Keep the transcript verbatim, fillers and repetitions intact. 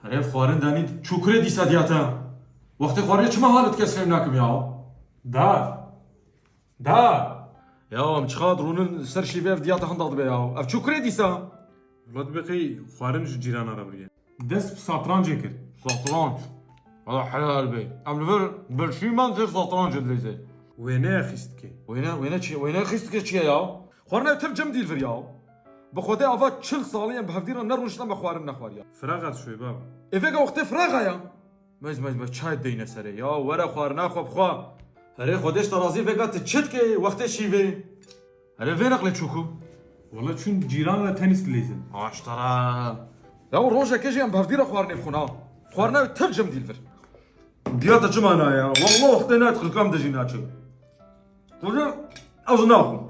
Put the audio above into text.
Erê, ev xwarin danî çûkurê dîsa diya te. Wextê xwarinê çima halet kes fêm nakim ya? Dar. Dar. Ya, em çiqad rûnin ser şîvê ev diya te hinda dibe ya. Ev çûkurê dîsa. Wela dibe qey xwarin ji cîrana re biriye. Dest bi satrancê kir. Satranç. Wela helal be. Em li vir birçî man jê satrancê dileyze. Wêne xîstike. Wêne, wêne çi? Wêne xîstike çi ye ya? Xwarina ev tev cem dîl vir ya. Bi Xwedê ava çil salî em bi hevdî re nerûniştin me xwarin nexwariya. Firaxat şoy bab. Ê vêga wextê firaxa ya. Mez, mez, mez, çay deyne serê ya. Were xwarina xwe bixwe. Herê Xwedê ji te razî, vêga tu çi dikê wextê şîvê? Herê vê neqlê çûku. Wela çûn cîran re tenîs dileyzin. Aştara. Ya rojekê jî em bi hevdî re xwarinê bixwin ha. Xwarina ew tev cem dîl vir. Diya te çima naye ya? Wallah wextê nayet qilkam de jî naçe. Xwedê ez naxwim.